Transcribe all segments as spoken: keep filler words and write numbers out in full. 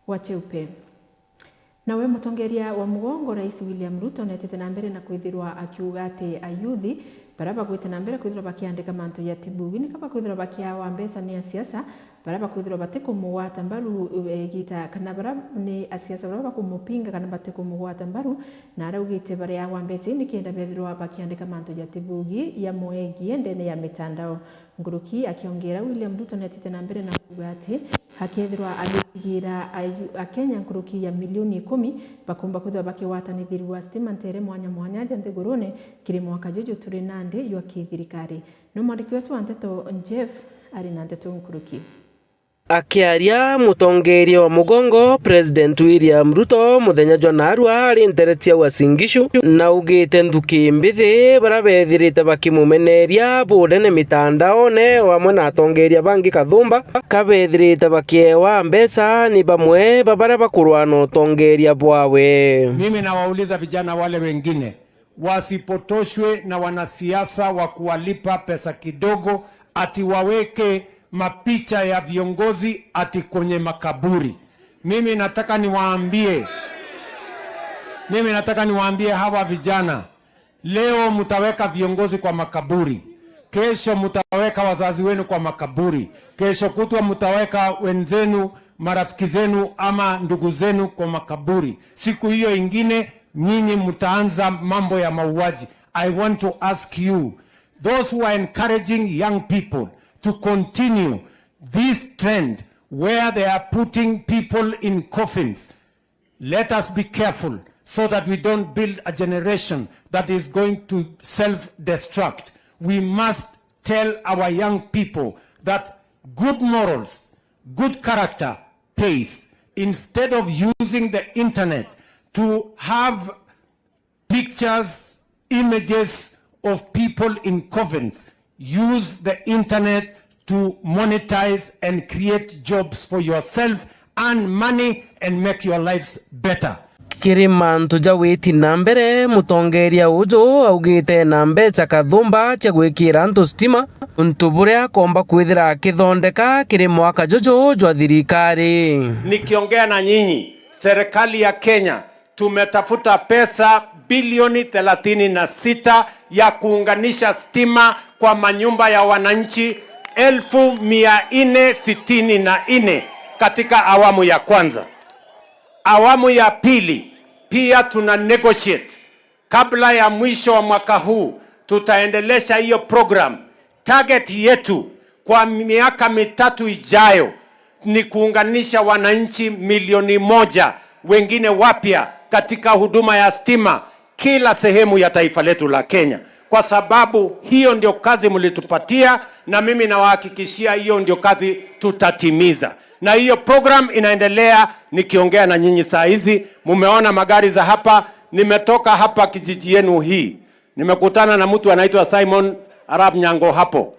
wa Cheupe. Nawe mutongeria wa mugongo, Rais William Ruto, neetite na mbere na kwithirwa akiuga ati ayuthi baria bagwite na mbere kwithirwa bakiandika mantu ja tibugi, nika bakwithirwa bakiawa mbeca ni asiasa baria bakwithirwa batikumugwata mbaru, eh, igita, kana baria ni asiasa baria bakumupinga kana batikumugwata mbaru, na araugite bareagwa mbeca ii nikenda bethirwa bakiandika mantu ja tibugi ya mwegie ndene ya mitandao. Nkuruki akiongera, William Ruto neetite na mbere na kuuga ati akethirwa agitigira ayu-, Akenya nkuruki ya milioni ikumi bakumba kwithirwa bakigwata nithiri wa stima ntere mwanya mwanya ja nthigurune kiri mwaka juju turi nandi jwa kithirikari. No mwandiki wetu wa nteto Jeff ari na nteto nkuruki. Akiaria mutongeria wa mugongo, President William Ruto, muthenya jwa naarua ari ntere cia Uasin Gishu, naugite nthuki mbithi baria bethirite bakimumeneria bunene mitandaone o amwe na atongeria bangi kathumba, ka bethirite bakiewa mbeca ni bamwe ba baria bakurwaa na utongeria bwawe. Mimi nawauliza vijana wale wengine, wasipotoshwe na wanasiasa wa kuwalipa pesa kidogo, ati waweke mapicha ya viongozi ati kwenye makaburi. Mimi nataka niwaambie, mimi nataka niwaambie hawa vijana, leo mtaweka viongozi kwa makaburi, kesho mtaweka wazazi wenu kwa makaburi, kesho kutwa mtaweka wenzenu, marafiki zenu ama ndugu zenu kwa makaburi. Siku hiyo ingine nyinyi mtaanza mambo ya mauaji. I want to ask you, those who are encouraging young people to continue this trend where they are putting people in coffins, let us be careful so that we don't build a generation that is going to self-destruct. We must tell our young people that good morals, good character pays. Instead of using the internet to have pictures, images of people in coffins, use the internet to monetize and create jobs for yourself, earn money and make your lives better. Kiri mantu ja witi na mbere, mutongeria uju augite na mbeca kathumba cia gwikira antu stima, untu buria akomba kwithira akithondeka kiri mwaka juju jwa thirikari. Nikiongea na nyinyi, serikali ya Kenya tumetafuta pesa bilioni thelathini na sita ya kuunganisha stima kwa manyumba ya wananchi elfu mia nne sitini na nne katika awamu ya kwanza. Awamu ya pili pia tuna negotiate. Kabla ya mwisho wa mwaka huu, tutaendelesha hiyo program. Target yetu kwa miaka mitatu ijayo ni kuunganisha wananchi milioni moja wengine wapya katika huduma ya stima kila sehemu ya taifa letu la Kenya, kwa sababu hiyo ndio kazi mlitupatia, na mimi nawahakikishia hiyo ndio kazi tutatimiza. Na hiyo program inaendelea, nikiongea na nyinyi saa hizi, mumeona magari za hapa, nimetoka hapa kijiji yenu hii, nimekutana na mtu anaitwa Simon Arap Nyango hapo.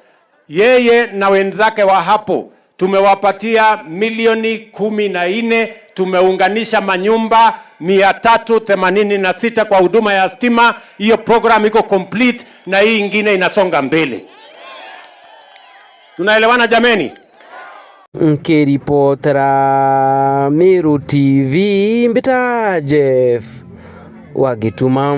Yeye na wenzake wa hapo tumewapatia milioni kumi na nne, tumeunganisha manyumba mia tatu themanini na sita kwa huduma ya stima. Hiyo program iko complete na hii ingine inasonga mbele. Tunaelewana jameni? Nkiripotera Meru T V, mbita Jeff wa Gituma.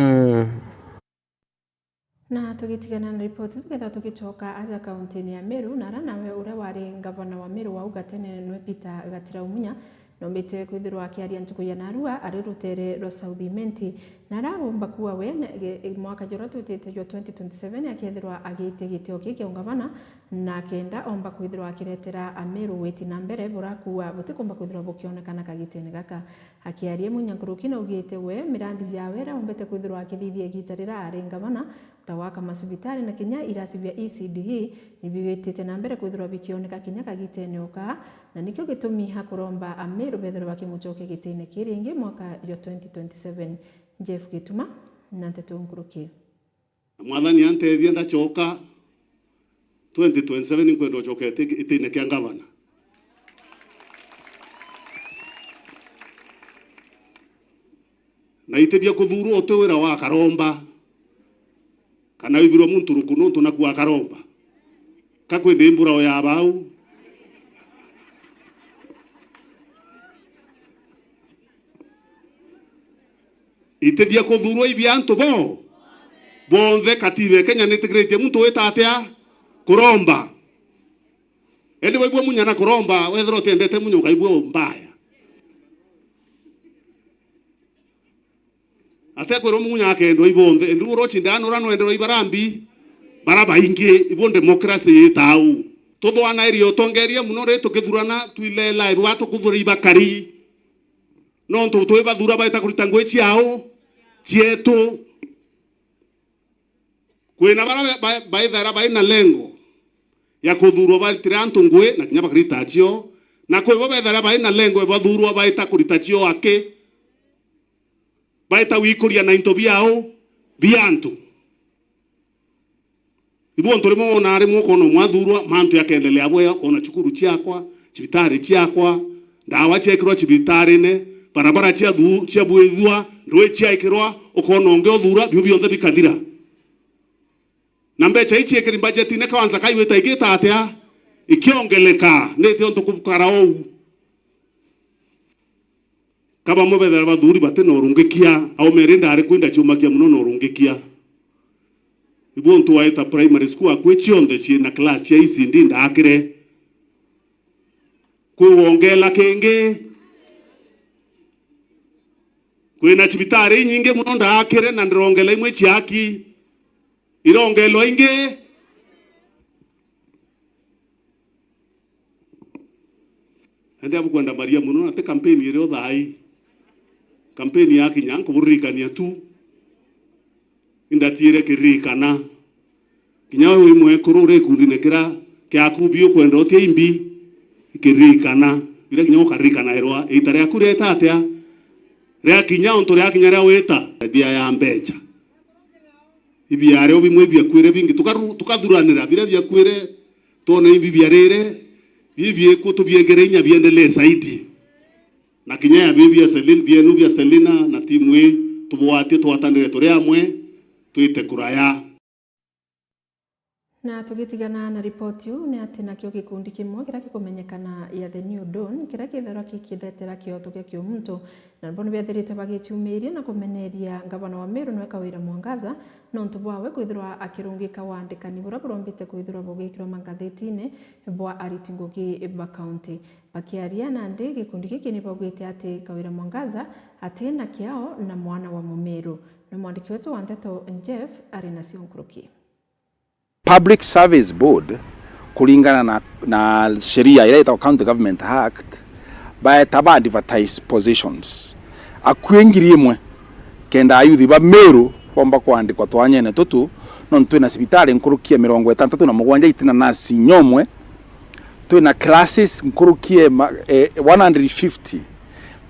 Na tugitigana na ripoti, tukethira tugicoka aja kauntini ya Meru, na ara nawe uria wari ngavana wa Meru wa au gatene nwe Peter Gatira Umunya, nombite kwithirwa akiaria ntuku ya narua ari rutere rwa South Imenti, na ara aumba kuwa we ne-, ge-, mwaka juria twitite jwa twenty twenty-seven akethirwa agiitia gitio kii kia ungavana, na kenda omba kwithirwa akiretera Ameru witi na mbere burakuwa butikumba kwithirwa bukionekana kagitene gaka. Akiaria Munya nkuruki naugite we mirandi yawe iria ombete kwithirwa akithithia igita riria ari ngavana, ta gwaka macibitari na kinya irasi bia E C D E, nibigitite na mbere kwithirwa bikioneka kinya kagitene oka, na nikio gitumi akuromba Ameru bethirwe bakimucokia gitine kii ringi mwaka jwa twenty twenty-seven. Jeff Gituma na nteto nkuruki. Na Mwathani antethia ndacoka, twenty twenty-seven nkwenda ucoke iti-, itine kia ngavana. Na itibia kuthuurwa uti wira wa akaromba, kana withirwe muntu ruku nuntu naku akaromba. Ka kwindi mbura o ya bau. Itithia kuthurwa ibia antu bo bonthe. Katiba ya Kenya nitikiritie muntu wita atia kuromba. Indi waigua munya na kuromba, wethira utiendete munya, ukaigua mbaya. Atekwirwo munya akendwa ibonthe, indi ura ucinda anura nwenderwa ibarambi bara baingi. Ibo democracy yitau. Tuthwana iri utongeria muno ri tukithurana, twilela ibo batukuthura ibakari. Nontu twibathura baita kurita ngui ciao, cietu. Kwina bara ba-, ba-, baithaira baina lengo ya kuthurwa baritire antu ngui na kinya bakarita cio, na kwi bo bethaira baina lengo ya bathurwa baita kurita cio aki, baita gwikuria na into biao bia antu. Ibu ontu rimwe wona rimwe ukona umwe athurwa, mantu yakendelea bwega, ukona cukuru ciakwa, cibitari ciakwa, ndawa ciekirwa cibitarine, barabara ciathu-, ciabwithua, ndui ciaikirwa, ukona ungi uthura, biu bionthe bikathira. Na mbecha ici ikiri mbajetine kawanza kaigwita igita atia? Ikiongeleka, niti untu kubukara uu. Ka bamwe bethira bathuri bati na urungikia, aume ri ndari kwi ndaciumakia muno na urungikia. Ibu untu waita primary school akwi cionthe ciina class cia E C D ndaakire. Kwi wongela kingi. Kwina cibitari inyingi muno ndaakire na ndirongela imwe ciaki. Irongelwa ingi. Ende abukwenda Maria muno, na ti kampeni irio thaai. Kampeni yakinya, nkuburirikania tu. Indatiire kiririkana. Kinya we wi mwekuru uri gikundine kira kiaku bi ukwenda utia imbi, kiririkana. Biria kinya ukaririkanairwa, iita riaku rieta atia? Riakinya, untu riakinya ria wita, ethia ya mbecha. Ibiario bimwe biakuire bingi, tukaru-, tukathuranira biria biakuire, twone ibi biarire, bibi biku tubiengere inya biendelee zaidi. Na kinya ya bibi bia Selin-, bienu bia Selina na timu ii, tubwatie twatanire turi amwe, twite kuraya. Na tugitigana na ripoti iu, ni ati nakio gikundi kimwe kiria gikumenyekana ya The New Dawn, kiria kithagirwa gikithetera kioto gia kiumuntu, na bo ni bethirite bagiciumiria na kumeneria ngavana wa Meru niwe Kawira Mwangaza, nontu bwawe kwithirwa akirungika wandikani buria burombite kwithirwa bugikirwa mangathitine bwa ariti ngugi ba kaunti. Bakiaria nandi, gikundi giki ni baugite ati Kawira Mwangaza ati na kiao na mwana wa Mumeru. Na mwandiki wetu wa nteto Jeff ari nacio nkuruki. Public Service Board, kuringana na, na sheria iria itagwa County Government Act, baeta ba advertise positions. Akui ngiri imwe, kenda ayuthi ba Meru bomba kwandikwa twanyene tutu, nontu twina cibitari nkuruki ya mirongo itantatu na mugwanja itina nasi inya umwe, twina classes nkuruki ya ma-, eh, one hundred fifty.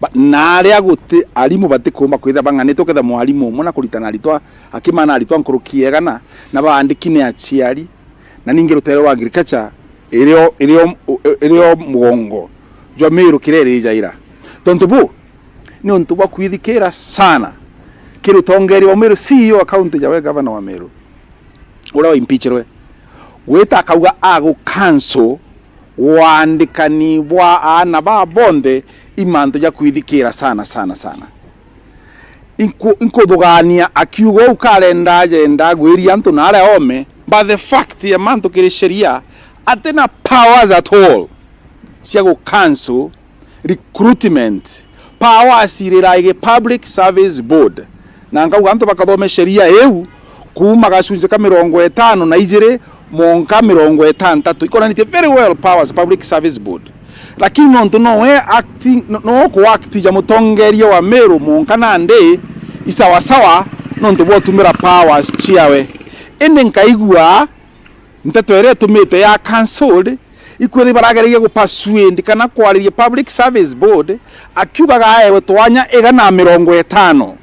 Ba-, na aria guti arimu batikumba kwithira bang'anitwe, ukethira mwarimu umwe na kuritana aritwa, akimana aritwa nkuruki ya igana, na baandiki ni aciari, na ningi rutere rwa agriculture irio, irio, irio mugongo jwa Meru kiria irijaira. Tontu bu, ni untu bwa kwithikira sana kiri utongeria wa Meru, C E O wa county jawe, governor wa Meru, uria waimpeachirwe, gwita akauga agu cancel wandikani bwa aana baa bonthe i mantu ja kwithikira sana, sana, sana. Inku-, inkuthugania akiuga uu karenda ajenda agwiria antu na aria oome, but the fact ya mantu kiri sheria, atina powers at all cia gu cancel recruitment. Powers iriraigi Public Service Board. Na nkauga antu bakathome sheria iu kuuma gacunji ka mirongo itano na ijiri mwanka mirongo itantatu. Ikonanitie very well powers Public Service Board. Lakini nontu nowe acting, no, no ku act ja mutongeria wa Meru mwanka nandi, isawasawa nontu bwa utumira powers ciawe. Indi nkaigua nteto iria itumite ya cancelled, ikwithirwa barageragia gu persuade kana kwariria Public Service Board, akiugaga aewe twanya igana na mirongo itano,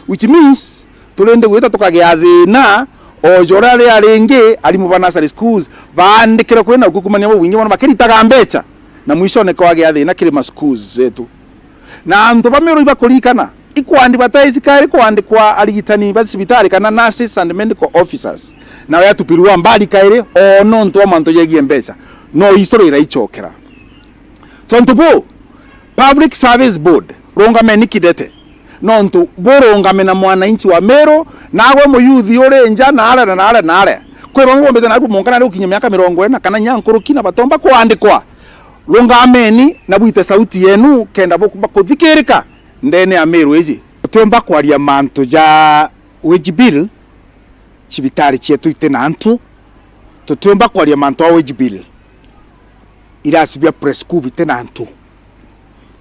which means turindi gwita tukagia thina o joria ria ringi arimu ba nursery schools baandikirwe kwi na ukukumania bubwingi mono bakiritaga mbecha, na mwishone kwagia thina kiri ma schools zetu. Na antu ba Meru ibakuririkana, ikwa advertise kairi kwandikwa arigitani ba cibitari kana nurses and medical officers. Nawe atupirwa mbari kairi o nontu wa mantu jegie mbecha. No history iraichokera. Tontu bu, Public Service Board, rungameni kidete. Nontu burungame na mwananchi wa Meru, nagwe muyuthi uri nja, naare na naare naare. Kwi bamwe bombite naku monka nari gukinyia miaka mirongo iri na kana inya nkuruki, na batomba kwandikwa. Rungameni na bwite sauti yenu kenda bu-, bakuthikirika ndene ya Meru iji. Tutiumba kwaria mantu ja wage bill, cibitari cietu iti na antu. Tutiumba kwaria mantu a wage bill, irasi bia preschool biti na antu.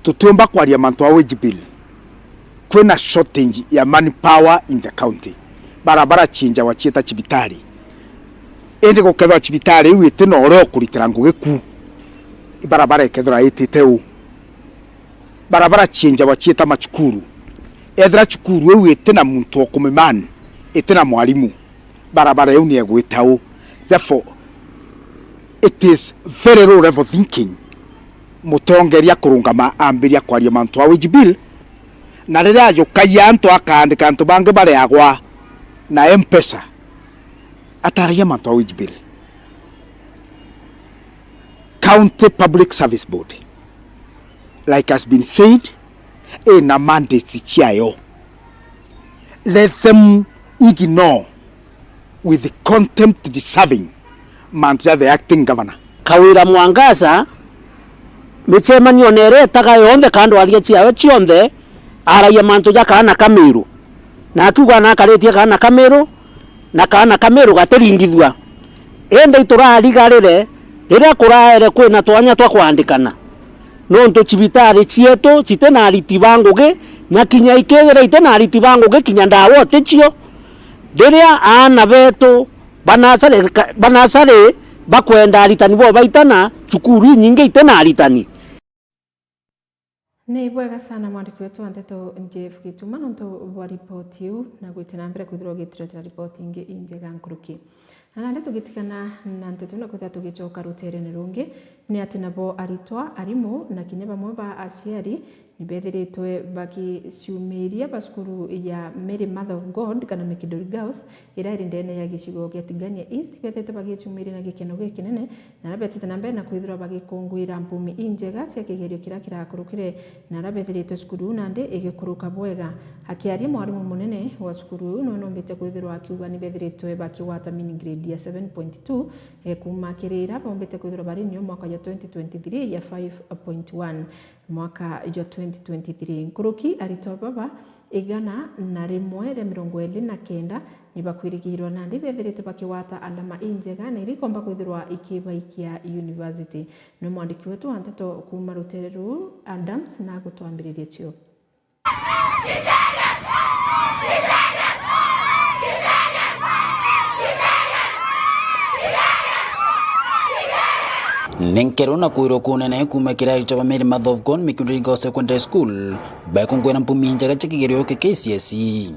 Tutiumba kwaria mantu a wage bill, kwina shortage ya manpower in the county. Barabara cienjagwa cieta cibitari, indi gukethirwa cibitari iu iti na uria ukuritira ngugi ku, barabara ikethirwa itite u. Barabara cienjagwa cieta macukuru. Ethira cukuru iu iti na muntu o kumiman, iti na mwarimu, barabara iu ni egwita u? Therefore, it is very low level thinking mutongeria kurungama ambiria kwaria mantu a wage bill, na riria ajukagia antu akaandika antu bangi bareagwa na M-Pesa, ataragia mantu a wage bill. County Public Service Board, like has been said, ina mandates ciayo. Let them ignore with contempt deserving mantu ja the acting governor. Kawira Mwangaza, micemanio na iria etaga yonthe, kana ndwaria ciawe cionthe, aragia mantu ja kaana ka Miru. Na akiuga nakaritie kaana ka Miru, na kaana ka Miru gatiringithua. Indi iturarigarire riria kuraere kwina twanya twa kwandikana, nontu cibitari cietu citi na ariti ba ngugi, na kinya ikethira iti na ariti ba ngugi, kinya ndawa uticio. Riria aana betu banasari, banasari bakwenda aritani bo baitana, cukuru inyingi iti na aritani. Ni bwega sana mwandiki wetu wa nteto Jeff Gituma nontu bwa ripoti iu, na gwite na mbere kwithirwa ugituretera ripoti ingi injega nkuruki. Na nandi tugitigana na nteto na kwithirwa tugicoka ruterene rungi, ni ati nabo aritwa, arimu na kinya bamwe ba aciari ni bethiritwe bagiciumiria ba cukuru ya Mary Mother of God kana Mikidori Girls, iria iri ndene ya gicigo gia Tigania East, bethiritwe bagiciumiria na gikeno gikinene, na aria betite na mbere na kwithirwa bagikungwira mpumi injega cia kigerio kiria kirakurukire, na aria bethiritwe cukuru iu nandi igikuruka bwega. Akiaria, mwarimu munene wa cukuru iu niwe nombite kwithirwa akiuga ni bethiritwe bakigwata mean grade ya seven point two, eh, kuuma kiri iria bombite kwithirwa bari nio mwaka jwa twenty twenty-three ya five point one. Mwaka jwa twenty twenty-three, nkuruki aritwa baba igana na rimwe ria mirongo iri na kenda ni bakwirigirwa nandi bethiritwe bakigwata alama injega na iria ikomba kwithirwa ikibaikia university. Ni mwandiki wetu wa nteto kuuma rutere ruu, Adams, na agutwambiriria cio. Ni nkero na kwirwa kunene kuuma kiri aritwa ba Mary Mother of God Mikinduri Girls Secondary School, baikungwira mpumi injega cia kigerio kia K C S E.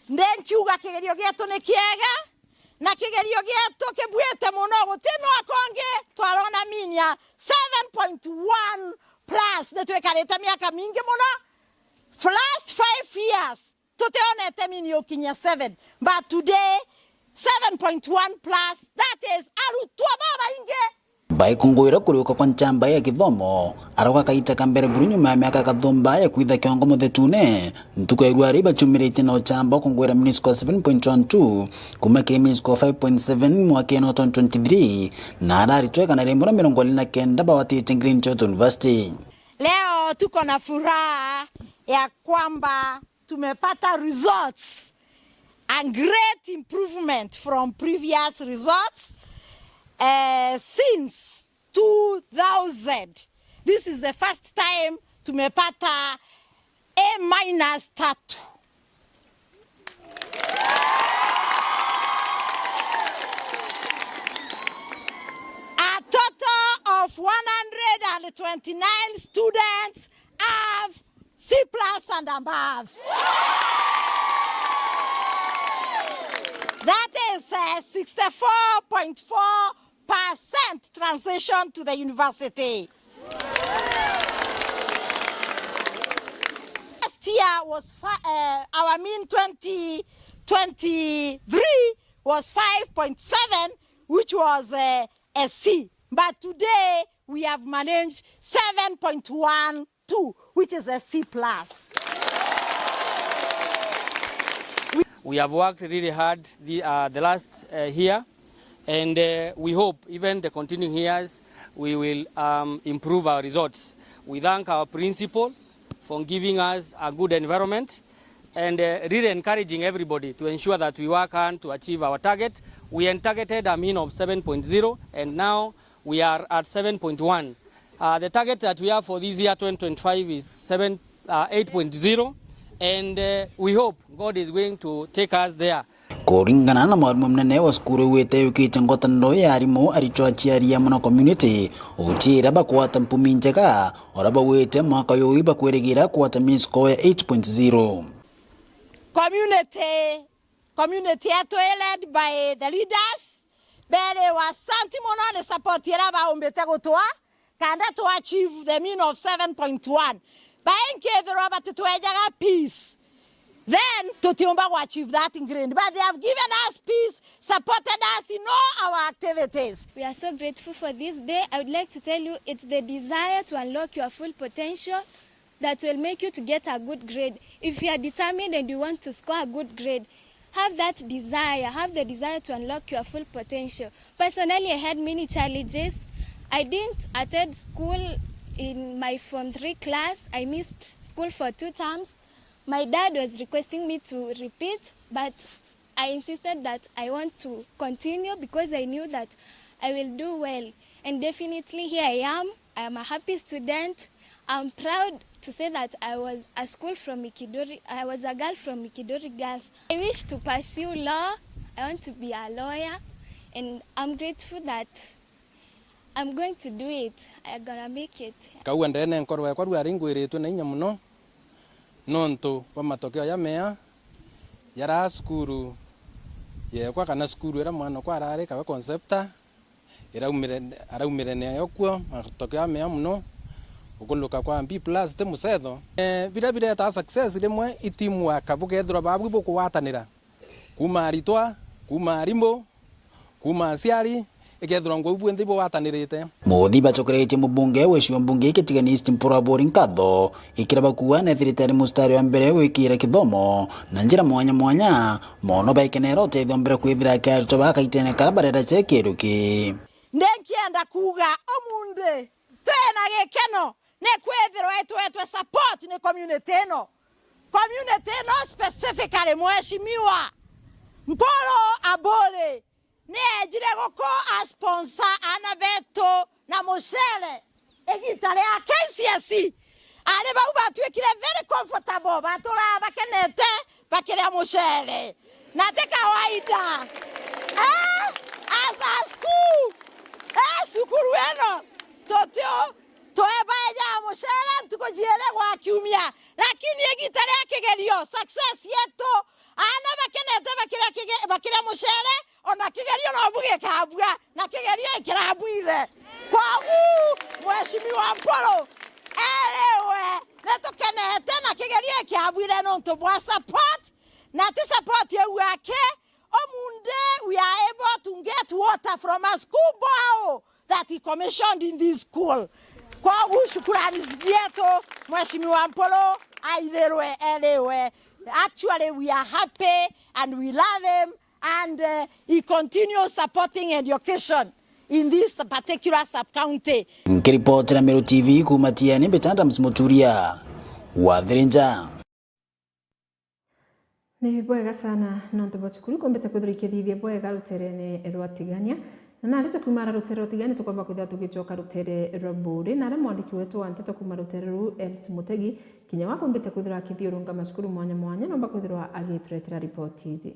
Ndi nkiuga kigerio gietu ni kiega, na kigerio gietu kibuite mono, guti mwaka ungi twarona mean ya seven point one plus, ni twikarite miaka mingi mono, for last five years tutionete mean yukinyia seven, but today seven point one plus, that is arutwa babaingi. Baikungwira kuriuka kwa nchamba ya githomo, arauga kaita ka mbere buru nyuma ya miaka kathumba ya kwitha kiongo muthetune. Ntuku ya irua riu bachumiritie na uchamba ukungwira mean score seven point one two kuuma kiri mean score five point seven mwakene wa twenty twenty-three, na araritwe igana rimwe na mirongo iri na kenda bawatite Green Church University. Leo tuko na furaha ya kwamba tumepata results, a great improvement from previous results, eh, since two thousand. This is the first time tumepata A minus tatu. A total of one hundred and twenty-nine students have C plus and above. That is, uh, sixty-four point four percent transition to the university. Last year, was fi-, uh, our mean twenty twenty-three was five point seven, which was, uh, a C. But today we have managed seven point one two, which is a C plus. We have worked really hard the, uh, the last, uh, year, and, uh, we hope even the continuing years we will, um, improve our results. We thank our principal for giving us a good environment and, uh, really encouraging everybody to ensure that we work hard to achieve our target. We had targeted a mean of seven point zero, and now we are at seven point one. Uh, the target that we have for this year twenty twenty-five is seven, uh, eight point zero, and, uh, we hope God is going to take us there. Kuringana na mwarimu munene wa cukuru iu iteyukitie ngwataniro ya arimu, aritwa, aciari amwe na community, utiira bakwata mpumi njega, ora bauite mwaka uyu bakwirigira kwata mean score ya eight point zero. Community, community yetu i led by the leaders, beriwa asanti mono ni support iria baumbite gutwa kanda to achieve the mean of seven point one. Bae nkethirwa batitwejaga peace, then tutiumba gu achieve that grade. But they have given us peace, supported us in all our activities. We are so grateful for this day. I would like to tell you, it's the desire to unlock your full potential that will make you to get a good grade. If you are determined and you want to score a good grade, have that desire, have the desire to unlock your full potential. Personally, I had many challenges. I didn't attend school in my form three class. I missed school for two terms. My dad was requesting me to repeat, but I insisted that I want to continue because I knew that I will do well. And definitely here I am. I am a happy student. I'm proud to say that I was a school from Mikidori. I was a girl from Mikidori Girls. I wish to pursue law. I want to be a lawyer, and I'm grateful that I'm going to do it. I'm gonna make it. Kaua ndene nkoro yakwa riu ari ngwiritwe na inya mono nontu bwa matokeo jamea jaria cukuru yekwa kana cukuru iria mwana okwa arari kawe Concepta iraumire, araumire nayo kuo, matokeo jamea mono, gukuluka kwa B plus ti mucetho. Eh, biria biretaa success rimwe i teamwork, bukethirwa babu bukugwatanira, kuuma aritwa, kuuma arimu, kuuma aciari, ikethirwa ngwau bwinthe ibugwatanirite. Muthi bacokeretie mubunge wa gicigo mbunge giki Tigania East Mpuru Aburi nkatho ikira bakua nethirite ari mustari wa mbere gwikira kithomo na njira mwanya mwanya, mono baikenera utethio mbere kwithira aki aritwa ba kaitene karia barera ceki iruki. Ndi nkienda kuuga umunthi twina gikeno ni kwithirwa itwetwe support ni community ino. Community ino specifically, Mheshimiwa Mpuru Aburi ni ejire guku a sponsor aana betu na mucere igita ria K C S E. Ari bau batwikire very comfortable, baturaga bakenete, bakiria mucere. Na ti kawaida. Eh, as a school, eh, cukuru ino, tutio, twebaejaga mucere ntuku jiiri gwa kiumia. Lakini igita ria kigerio, success yetu, aana bakenete bakiria kige-, bakiria mucere, ona kigerio nobu gikabua, na kigerio ikirabwire. Kwogu, Mheshimiwa Mpuru, eriwe, nitukenete na kigerio ikiabwire nontu bwa support, na ti support iu aki, umunthi we are able to get water from a school borehole that he commissioned in this school. Kwogu shukurani zietu, Mheshimiwa Mpuru aithirwe eriwe. Actually, we are happy and we love him and, uh, he continues supporting education in this particular sub-county. Nkiripotera Meru T V kuuma Tiani, mbita Adams Muturia wa Thirinja. Ni bwega sana nontu bwa cukuru ikumbite kwithirwa ikithithia bwega ruterene rwa Tigania. Na nari tukuuma ara rutere rwa Tigania, tukomba kwithirwa tugicoka rutere rwa Buuri. Na aria mwandiki wetu wa nteto kuuma rutere ruu, Els Mutegi, kinya we akumbite kwithirwa akithiurunga macukuru mwanya mwanya, nomba kwithirwa agituretera ripoti iji.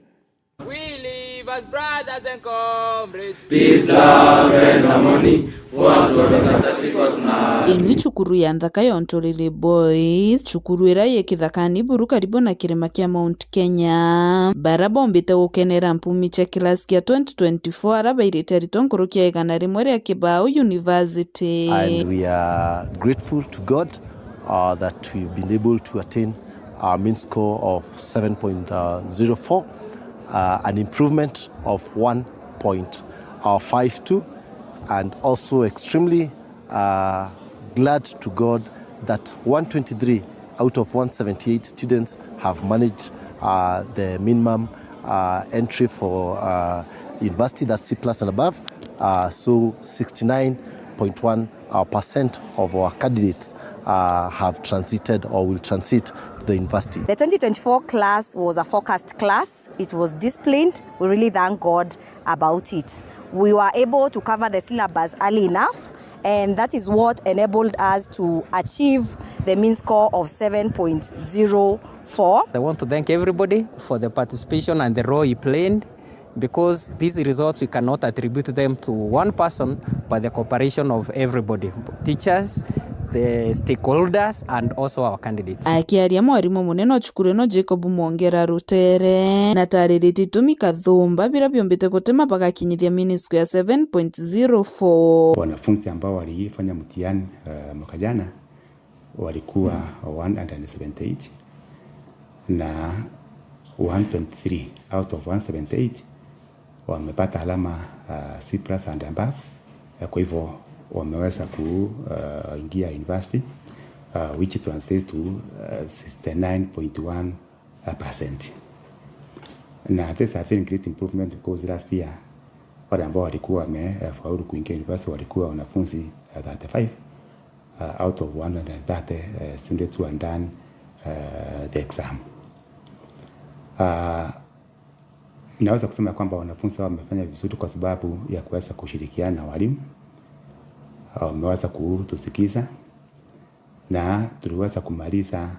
We live as brothers and comrades. Peace, love and harmony. For us, Lord, Katasi Kosna. Ino i cukuru ya nthaka ya Ontorere Boys, cukuru iria yi kithakani buru karibu na kirima kia Mount Kenya. Bara bombite gukenera mpumi cia class kia twenty twenty-four, ara bairite aritwa nkuruki ya igana rimwe ria Kibau University. And we are grateful to God, uh, that we've been able to attain, A mean score of seven point zero four, uh, an improvement of one point five two, and also extremely uh, glad to God that one twenty-three out of one seventy-eight students have managed uh, the minimum uh, entry for uh, university, that's C plus and above. Uh, so sixty-nine point one uh, percent of our candidates uh, have transited or will transit to the university. The twenty twenty-four class was a focused class. It was disciplined. We really thank God about it. We were able to cover the syllabus early enough, and that is what enabled us to achieve the mean score of seven point zero four. I want to thank everybody for the participation and the role you played, because these results, we cannot attribute them to one person, but the cooperation of everybody, teachers, the stakeholders, and also our candidates. Akiaria, mwarimu munene o cukuru ino, Jacob Mwongera Rutere, na tariritie itumi kathumba biria biombite gutuma bagakinyithia mean score ya seven point zero four. Wanafunzi ambao walifanya mtihani, eh, mwaka jana walikuwa one hundred seventy-eight, na one twenty-three out of one seventy-eight wamepata alama, uh, C plus and above. Eh, kwa hivyo wameweza kuingia university, uh, which translates to, uh, sixty-nine point one percent. Na this, I think, great improvement because last year wale ambao walikuwa wamefaulu kuingia university walikuwa wanafunzi, uh, thirty-five, uh, out of one hundred thirty, uh, students who had done, uh, the exam. Uh, naweza kusema kwamba wanafunzi hao wamefanya vizuri kwa sababu ya kuweza kushirikiana na walimu. Uh, wameweza kutusikiza na tuliweza kumaliza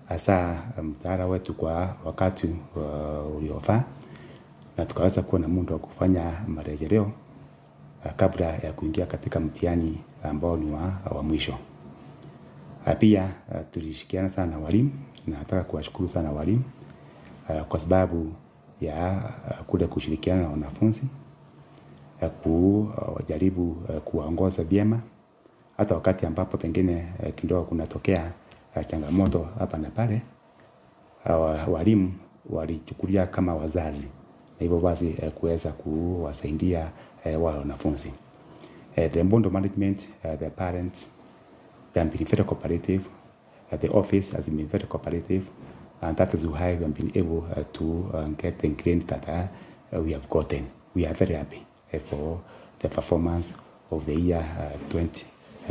hasa mtaala wetu kwa wakati, uh, uliofaa, na tukaweza kuwa na muda wa kufanya marejeleo, uh, kabla ya kuingia katika mtihani ambao ni wa, wa mwisho. Uh, pia, uh, tulishirikiana sana na walimu, na nataka kuwashukuru sana walimu, uh, kwa sababu ya, uh, kule kushirikiana na wanafunzi, uh, ku-, uh, jaribu, uh, kuwaongoza vyema, hata wakati ambapo pengine, eh, kidogo kunatokea, eh, changamoto hapa na pale, eh, wa-, walimu walichukulia kama wazazi, na hivyo basi, eh, kuweza kuwasaidia, eh, wale wanafunzi. Eh, the Mbondo management, eh, the parents, they have been very cooperative, eh, the office has been very cooperative, and that is why we have been able, eh, to, eh, get the grade that, eh, we have gotten. We are very happy, eh, for the performance of the year, uh, twenty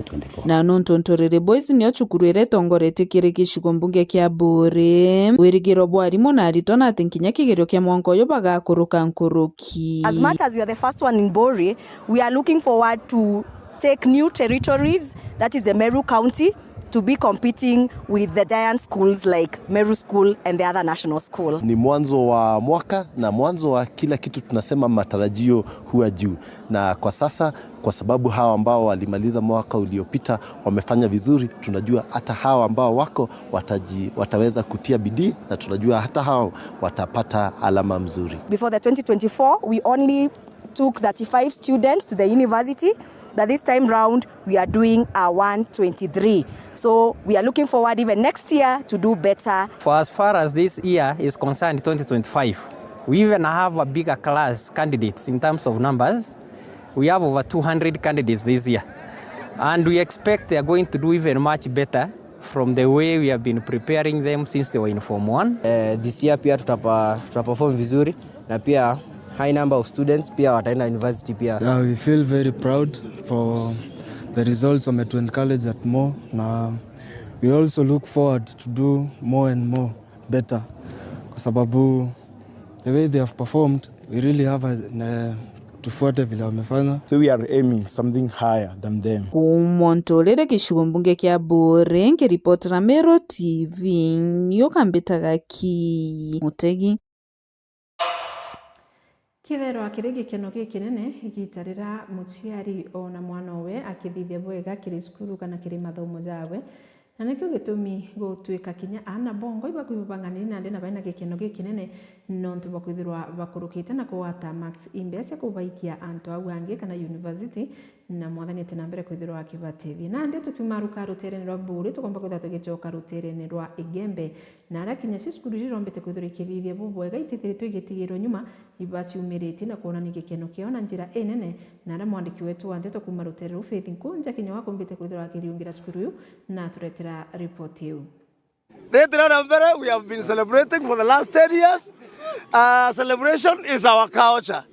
twenty-four. Na nontu Nturiri Boys nio cukuru iria itongoretie kiri gicigo mbunge kia Buuri, wirigiro bwa arimu na aritwa na ati nkinya kigerio kia mwanka uyu bagakuruka nkuruki. As much as we are the first one in Buuri, we are looking forward to take new territories, that is the Meru County, to be competing with the giant schools like Meru School and the other national school. Ni mwanzo wa mwaka na mwanzo wa kila kitu, tunasema matarajio huwa juu, na kwa sasa, kwa sababu hawa ambao walimaliza mwaka uliopita wamefanya vizuri, tunajua hata hawa ambao wako wataji-, wataweza kutia bidii, na tunajua hata hao watapata alama mzuri. Before the twenty twenty-four, we only took thirty-five students to the university, but this time round we are doing a one twenty-three. So we are looking forward even next year to do better. For as far as this year is concerned, twenty twenty-five, we even have a bigger class candidates in terms of numbers. We have over two hundred candidates this year, and we expect they are going to do even much better from the way we have been preparing them since they were in form one. Eh, this year pia tutapa-, tutaperform vizuri, na pia high number of students pia wataenda university pia. Yeah, we feel very proud for the results, wametu encourage that more, na we also look forward to do more and more better, kwa sababu the way they have performed, we really have a, ne-, tufuate vile wamefanya. So we are aiming something higher than them. Kuuma Nturiri gicigo mbunge kia Buuri, nkiripotera Meru T V, niu kambitaga ki Mutegi. Kitherwa kiri gikeno gikinene igita riria muciari ona mwana owe akithithia bwega kiri cukuru kana kiri mathomo jawe, na nikio gitumi gutwika kinya aana bongwa ibakwibubang'aniri nandi na baina gikeno gikinene nontu bwa kwithirwa bakurukite na kugwata marks imbea cia kubaikia antu au angi kana university, Na Mwathani ati na mbere kwithirwa akibatithia. Nandi tukiuma ruka ruteerene rwa Buuri, tukomba kwithirwa tugicoka ruteerene rwa Igembe. Na aria kinya cio cukuru iria irombete kwithirwa ikithithia bubwega, itithiritwe igitigirwa nyuma, ibaciumiritie na kwonania gikeno kiao na njira inene. Na aria mwandiki wetu wa ndeto kuuma ruteere ruu Faith Nkunja kinya wakombite kwithirwa akiriungira cukuru iu na aturetera ripoti iu. Riti na mbere, we have been celebrating for the last ten years. Uh, celebration is our culture.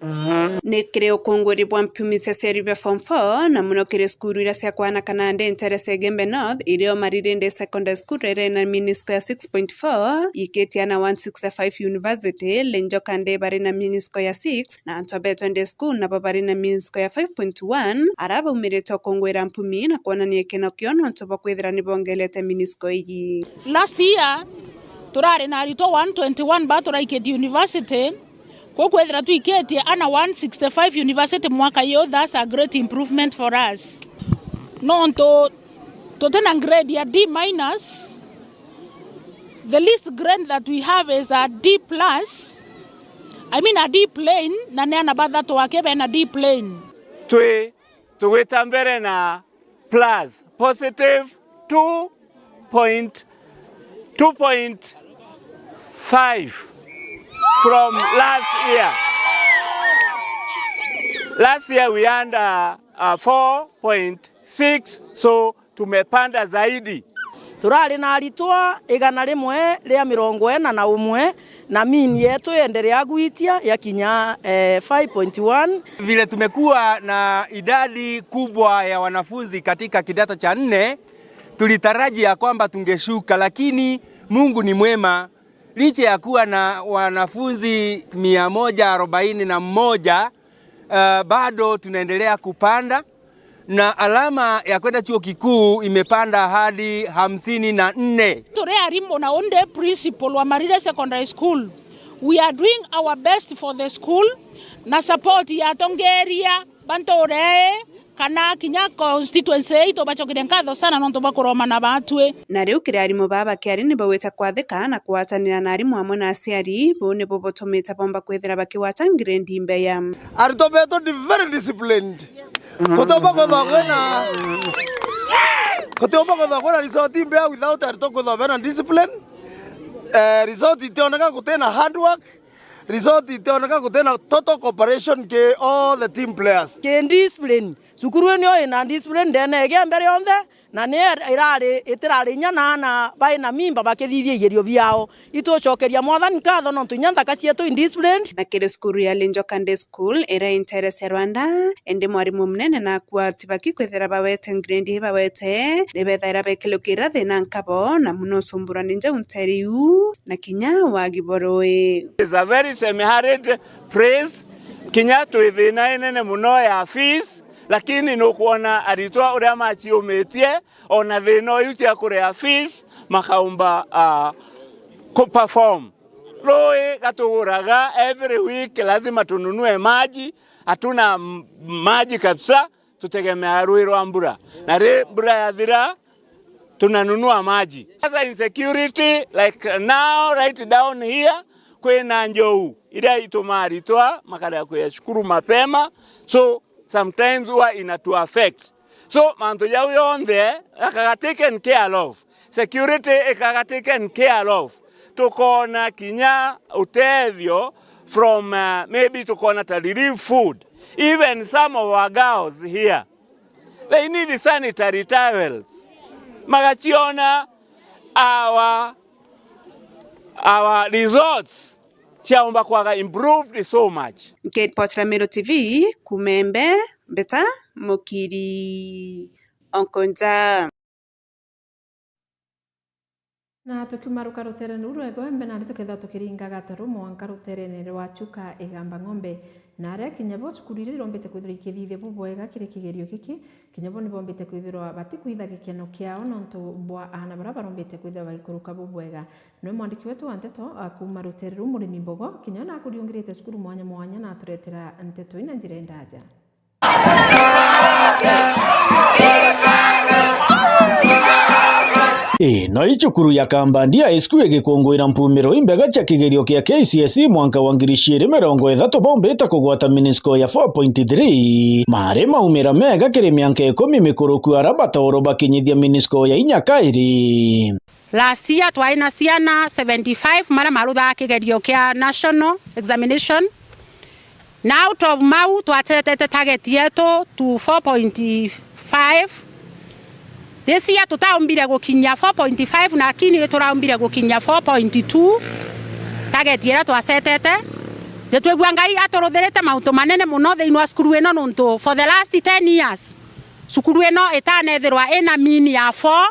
Ni kiri ukunguri bwa mpumi cia aciari bia form four, na muno kiri cukuru iria cia kwana kana ndi ntere cia Igembe North, irio Maririndi Secondary School riri na mean score ya six point four, ikitie ana one sixty-five university, Lenjoka ndi bari na mean score ya six, na antu a Betwe Day School nabo bari na mean score ya five point one, aria baumirite ukungwira mpumi na kwonania gikeno kiao nontu bwa kwithira ni bongerete mean score iji. Last year, turari na aritwa one twenty-one ba turaikitie university, kuu kwithira twikitie ana one sixty-five university mwaka yu, that's a great improvement for us. Nontu tutina grade ya D minus, the least grade that we have is a D plus, I mean a D plain, na ni ana bathatu ake bena D plain. Twi tugwita mbere na plus, positive two point, two point five from last year. Last year we had, uh, uh, four point six, so tumepanda zaidi. Turari na aritwa igana rimwe ria mirongo ina na umwe, na mean yetu yenderea gwitia ya kinya, eh, five point one. Vile tumekuwa na idadi kubwa ya wanafunzi katika kidato cha nne, tulitaraji ya kwamba tungeshuka, lakini Mungu ni mwema. Licha ya kuwa na wanafunzi mia moja arobaini na moja, eh, bado tunaendelea kupanda. Na alama ya kwenda chuo kikuu imepanda hadi hamsini na nne. Turi arimu na undi principal wa Marire Secondary School, we are doing our best for the school na support ya atongeria ba ntuura ii kana kinya constituency ii, tubacokeria nkatho sana nontu bwa kuromana batwi. Na riu kiri arimu baa bakiari ni baugite kwathika na kugwatanira na arimu amwe na aciari, buu nibu butumite bomba kwithira bakigwata ngirendi mbeya. Aritwa betu ni very disciplined. Gutiumba kwithwa kwina, gutiumba kwithwa kwina result imbea without aritwa kwithwa bena discipline. Eh, result itioneka gutina hard work. Result itioneka gutina total cooperation ki all the team players. Ki discipline. Cukuru ino ina discipline ndene ya Igembe rionthe. Na ni irari, itirari inya na ana bai na mimba bakithithia igerio biao. Itucokeria Mwathani nkatho nontu inya nthaka cietu indisciplined. Na kiri cukuru ya Lenjoka Day School iria i ntere cia Rwanda, indi mwarimu munene na akua atibaki kwithira bawete ngirendi ibawete, ni bethaira bekilukira thina nkabo na muno ucumbura ni njau ntere iu na kinya wagi bwa rui. It's a very semi-arid place, kinya twi thina inene muno ya fees, lakini nukwona aritwa uria maciumitie, ona thina uyu cia kuria fees makaumba, ah, ku perform. Rui gatuguraga every week, lazima tununue maji, hatuna m-, maji kabisa, tutegemea rui rwa mbura. Na ri mbura yathira, tunanunua maji. Sasa insecurity, like now, right down here, kwina njou iria itumaa aritwa makarega kuya cukuru mapema. So, sometimes huwa inatu affect. So, mantu jau yonthe gakaga taken care of. Security ikaga taken care of. Tukona kinya utethio from, uh, maybe tukona ta relief food. Even some of our girls here, they need sanitary towels. Magaciona our, our results ciaumba kwaga improved so much. Nkiripotera Meru T V, kuuma Igembe, Mbeta Mukiri, Onkonja. Na tukiuma ruka ruteerene ruu rwa Igembe, nandi tukethirwa tukiringa gataru mwanka ruteerene rwa Chuka Igamba Ng'ombe, na aria kinya bo cukuru iria irombete kwithirwa ikithithia bubwega kiri kigerio giki, kinya bo nibombite kwithirwa batikwitha gikeno kiao nontu bwa aana baria barombete kwithirwa bagikuruka bubwega. Niwe mwandiki wetu wa nteto, a, kuuma ruteere ruu Murimi Mbogo, kinya we nakuriungirite cukuru mwanya mwanya na aturetera nteto ina njira endaja. Ino i cukuru ya Kambandi High School igikunguira mpumiro imbega cia kigerio kia K C S E mwanka wa ngiri ciiri mirongo ithatu, bombite kugwata mini score ya four point three, mari maumira mega kiri mianka ikumi mikuruku, ara bataurwa bakinyithia mini score ya inya kairi. Last year twari na ciana seventy-five maria maruthaga kigerio kia national examination. Na out of mau, twatetete target yetu to four point five. This year tutaumbire gukinyia four point five, lakini ni turaumbire gukinyia four point two, target iria twasetete. Nitwigua Ngai aturuthirite mauntu manene muno thiini wa cukuru ino, nontu for the last ten years, cukuru ino itanethirwa ina mean ya four.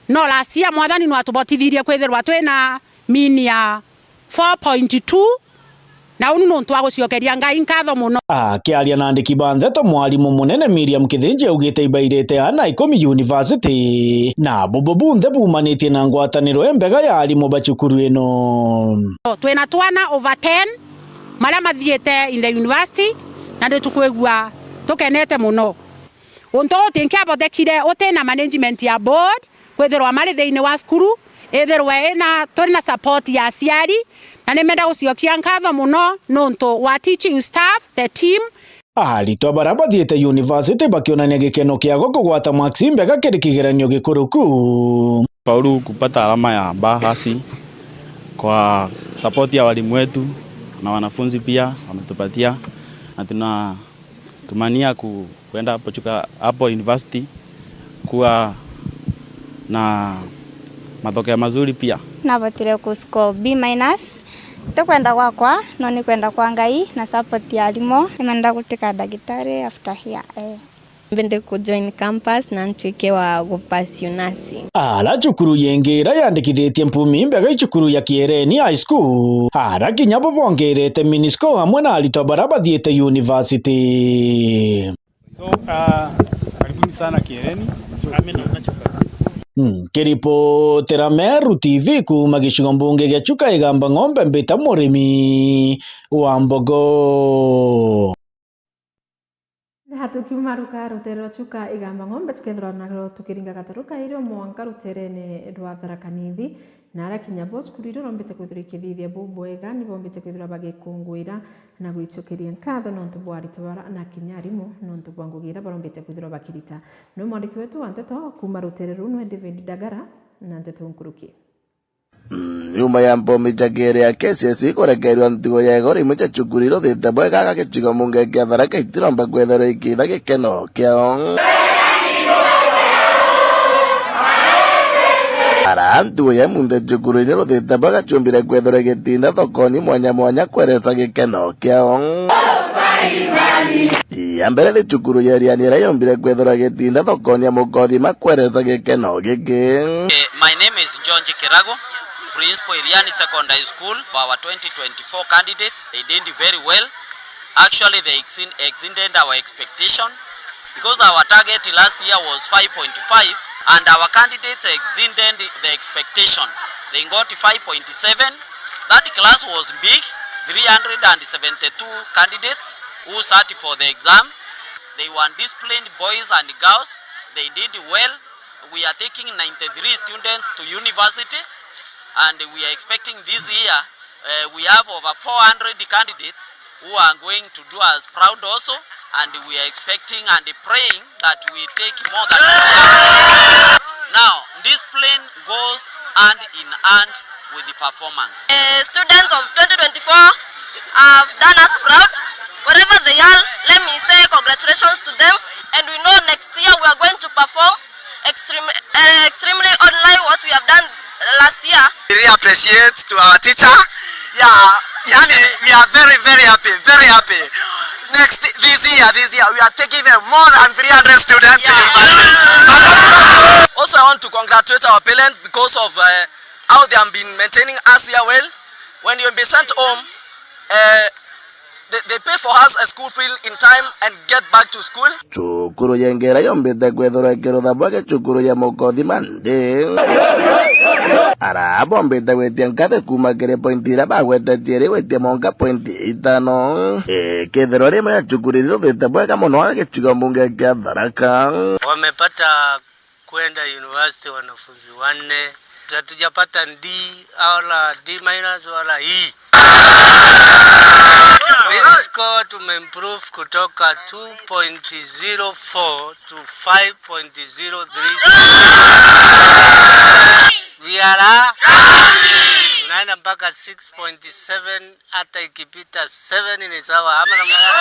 No last year Mwathani no atubotithirie kwithirwa twina mean ya four point two, na unu nontu wa guciokeria Ngai nkatho muno. Akiaria na andiki ba ndeto, mwarimu munene Miriam Kithinji augite ibairite ana ikumi university, na bubu bunthe bumanitie na ngwataniro imbega ya arimu ba cukuru ino. Twina twana over ten maria mathiite in the university, na nitukwigua tukenete muno. Untu utinkiabotekire utina management ya board, kwithirwa mari thiini wa cukuru, ithirwe ina, turi na support ya aciari, na nimenda guciokia nkatho muno nontu wa teaching staff, the team. Aritwa baria bathiite university bakionania gikeno kiago kugwata marks imbega kiri kigeranio gikuruku. Faulu kupata alama ya B plus kwa support ya walimu wetu na wanafunzi pia wametupatia, na tuna tumania ku-, kwenda hapo Chuka, hapo university kuwa na matokeo mazuri pia. Nabotire ku score B minus. Ti kwenda gwakwa, no ni kwenda kwa Ngai na support ya arimu. Nimenda gutuika ndagitari after here, eh. Mbende ku join campus na ntuike wa gu pursue nursing. Ara cukuru yingi ira yandikithitie mpumi imbega i cukuru ya Kiereni High School. Ara kinya bo bongerete mini score amwe na aritwa baria bathiite university. So, uh, karibuni sana Kiereni. So, Amina, unachoka. Mm, kiripotera Meru T V kuuma gicigo mbunge gia Chuka Igamba Ng'ombe, mbita Murimi wa Mbogo. Na tukiuma ruka rutere rwa Chuka Igamba Ng'ombe, tukethirwa nario tukiringa gataru kairio mwanka ruterene rwa Tharaka Nithi, na ara kinya bo cukuru iria rombite kwithirwa ikithithia bubwega, ni bombite kwithirwa bagikungwira na gwicokeria nkatho nontu bwa aritwa bara na kinya arimu nontu bwa ngugi iria barombite kwithirwa bakirita. Ni mwandiki wetu wa nteto kuuma rutere ruu nwe David Dagara na nteto nkuruki. Mm, nyuma ya mbomi ja kiri ya K C S E kurekerwa ntugo ya igoro, imwe ja cukuru iruthite bwega aga gicigo mbunge kia Tharaka itiromba kwithirwa ikiitha gikeno kiao. Ara ntugo ya imunthe cukuru iruthite bwega ciumbire kwithirwa igitinda thokoni mwanya mwanya kweresa gikeno kiao. Ya mbere ni cukuru ya Iriani iria yombire kwithirwa igitinda thokoni ya Mukothima kweresa gikeno giki. Eh, my name is John Jikirago, Principal Iriani Secondary School, for our twenty twenty-four candidates. They did very well. Actually, they exceed-, exceeded our expectation because our target last year was five point five, and our candidates exceeded the expectation. They got five point seven. That class was big, three hundred and seventy-two candidates who sat for the exam. They were disciplined boys and girls. They did well. We are taking ninety-three students to university, and we are expecting this year, uh, we have over four hundred candidates who are going to do us proud also, and we are expecting and praying that we take more than two hundred. Now, discipline goes hand in hand with the performance. Uh, students of twenty twenty-four have done us proud. Wherever they are, let me say congratulations to them. And we know next year we are going to perform extreme-, uh, extremely unlike what we have done last year. We really appreciate to our teacher. Yeah, yani, we are very, very happy, very happy. Next, this year, this year, we are taking even more than three hundred students to university. Also, I want to congratulate our parents because of, uh, how they have been maintaining us here well. When you be sent home, uh, they, they pay for us a school fee in time and get back to school. Cukuru ya Ngera yombite kwithirwa ikirutha bwega cukuru ya Mukothima ndi. Ara bombite gwitia nkathi kuuma kiri pointi iria bagwete ciiri gwitia mwanka pointi itano. Ikithirwa rimwe ya cukuru iria iruthite bwega mono aga gicigo mbunge kia Tharaka. Wamepata kwenda university wanafunzi wanne. Hatujapata D wala D minus wala E. Mean score tumeimprove kutoka two point zero four to five point zero three. We are a-, tunaenda mpaka six point seven, hata ikipita seven ni sawa, ama namna gani?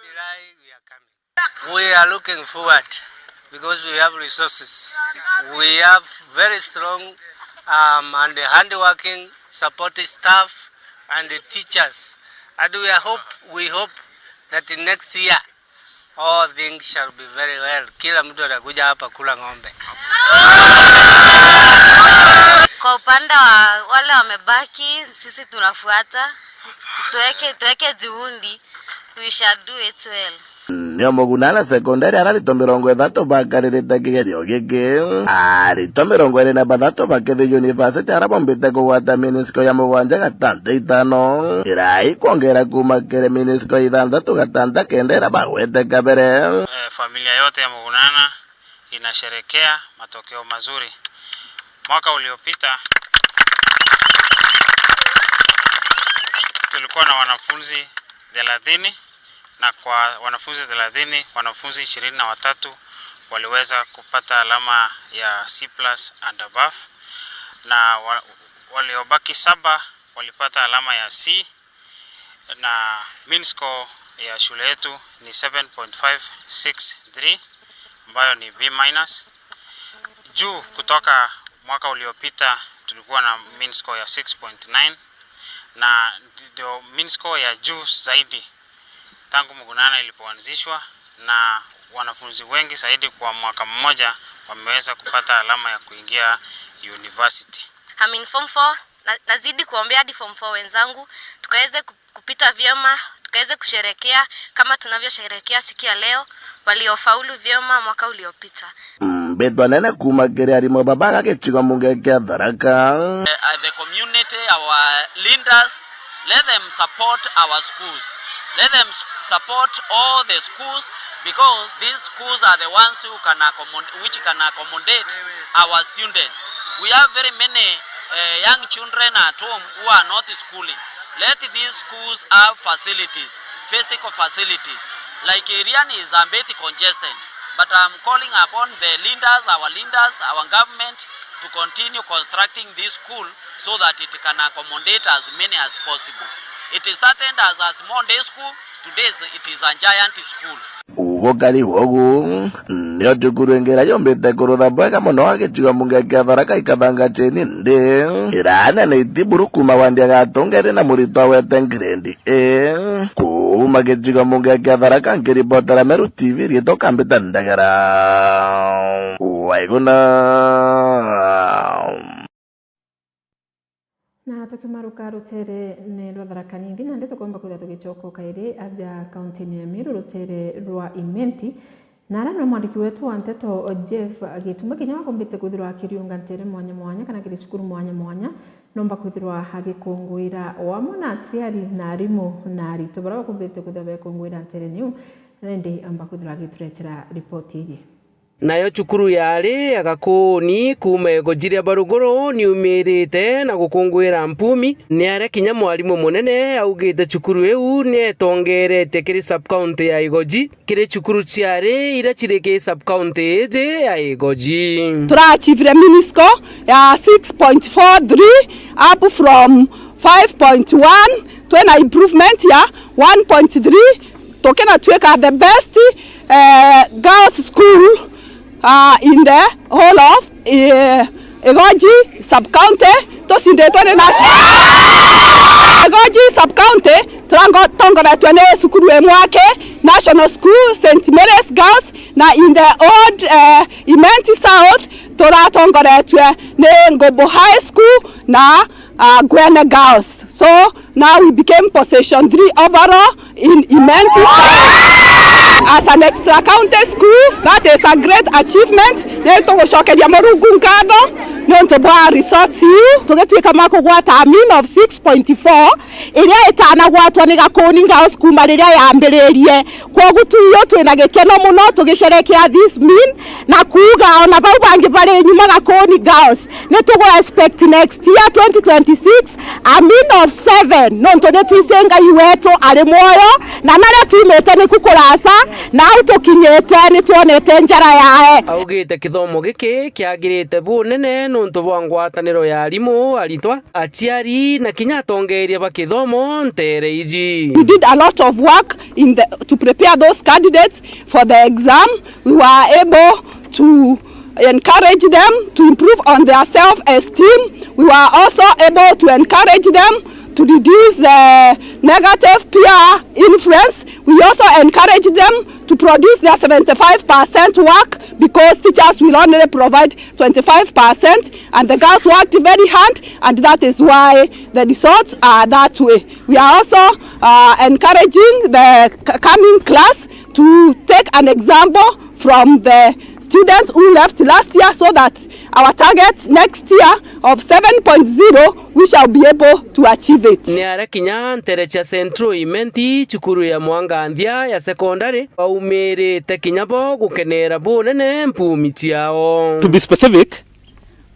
Bilahi, we are coming. We are looking forward because we have resources. We have very strong, um, and hardworking support staff and the teachers. And we are hope, we hope that next year all things shall be very well. Kila mtu atakuja hapa kula ng'ombe. Kwa upande wa wale wamebaki, sisi tunafuata. Tuweke, tuweke juhudi. We shall do it well. Nio Mugunana Sekondari, aria aritwa mirongo ithatu bakaririte kigerio giki. Aritwa mirongo iri na bathatu bakethi university aria bombite kugwata mean score ya mugwanja gatanta itano. Irai kwongera kuuma kiri mean score ithanthatu gatanta kenda iria bagwete kabere. Eh, familia yote ya Mugunana inasherekea matokeo mazuri. Mwaka uliopita tulikuwa na wanafunzi thelathini, na kwa wanafunzi thelathini, wanafunzi ishirini na watatu waliweza kupata alama ya C plus and above, na wa-, waliobaki saba walipata alama ya C, na mean score ya shule yetu ni seven point five six three, ambayo ni B minus. Juu kutoka mwaka uliopita tulikuwa na mean score ya six point nine, na ndio mean score ya juu zaidi tangu Mugunana ilipoanzishwa, na wanafunzi wengi zaidi kwa mwaka mmoja wameweza kupata alama ya kuingia university. I'm in form four, na, nazidi kuombea hadi form four wenzangu, tukaweze ku-, kupita vyema, tukaweze kusherekea kama tunavyosherekea siku ya leo, waliofaulu vyema mwaka uliopita. Mbitwa nene kuuma kiri arimu baba ga gicigo mbunge kia Tharaka. Uh, the community, our leaders, let them support our schools. Let them s-, support all the schools, because these schools are the ones who can accommod-, which can accommodate our students. We have very many, uh, young children at home who are not schooling. Let these schools have facilities, physical facilities. Like, Iriani is a bit congested, but I'm calling upon the leaders, our leaders, our government to continue constructing this school so that it can accommodate as many as possible. It started as a small day school, today is, it is a giant school. Gukari ugu, nio cukuru ingi iria yumbite kurutha bwega mono a gicigo mbunge kia Tharaka ikathanga chini ndi. Iraana ni itiburu kuuma wandi ya Gatongere na muritwa wete grade A. Kuuma gicigo mbunge kia Tharaka, nkiripotera Meru T V, riitwa Kambita Ndagara. Waiguna. Na tukimaruka ruteere-ine rwa Tharaka Nithi, nandi tukomba kwithirwa tugicoka o kairi aja kaunti-ini ya Meru, ruteere rwa Imenti. Na aria no mwandiki wetu wa nteto Jeff Gituma kinya wakombite kwithirwa akiriunga nteere mwanya mwanya kana kiri cukuru mwanya mwanya, nomba kwithirwa agikunguira o amwe na aciari na arimu na aritwa baria bakombite kwithirwa bekunguira nteere-ini iu. Na indi amba kwithirwa agituretera ripoti iji. Nayo cukuru yaari ya Gakuuni kuuma igoji ria Baruguru niumirite na gukunguira mpumi, ni aria kinya mwarimu munene augite cukuru iu ni etongeretie kiri sub-county ya Igoji, kiri cukuru ciari iria ciri ki sub-county iji ya Igoji. Turachievire mean score ya six point four three up from five point one, twina improvement ya one point three, tukinatuika the best, eh, girls school, ah, in the whole of, eh, Igoji sub-county, tucinditwe ni national. Igoji sub-county, turango-, tongoretwe ni cukuru imwe aki, National School, Saint Mary's Girls, na in the old, eh, Imenti South, turatongoretwe ni Ngobo High School na, ah, Gwene Girls. So, now we became position three overall in Imenti. As an extra county school, that is a great achievement. Ni tugucokeria Murungu nkatho niuntu bwa results iu, tugituika ma kugwata a mean of six point four, iria itanagwatwa ni Gakuni Girls kuuma riria yambiririe. Kwogu tu iyo twina gikeno muno tugisherekea this mean, na kuuga ona bau bangi bari nyuma Gakuni Girls, ni tugu expect next year twenty twenty-six a mean of seven, nontu ni twise Ngai wetu ari mwoyo, na naria tumite niku kurasa, na au tukinyite ni twonete njara yae. Augite kithomo giki kiagirite bunene nontu bwa ngwataniro ya arimu, aritwa, aciari, na kinya atongeeria ba kithomo nteere iji. We did a lot of work in the, to prepare those candidates for the exam. We were able to encourage them to improve on their self-esteem. We were also able to encourage them to reduce the negative peer influence. We also encourage them to produce their seventy-five percent work, because teachers will only provide twenty-five percent, and the girls worked very hard, and that is why the results are that way. We are also, uh, encouraging the c-, coming class to take an example from the students who left last year, so that our target next year of seven point zero, we shall be able to achieve it. Ni aria kinya nteere cia Central Imenti, cukuru ya Mwanganthia ya sekondari, baumirite kinya bo gukenera bunene mpumi ciao. To be specific,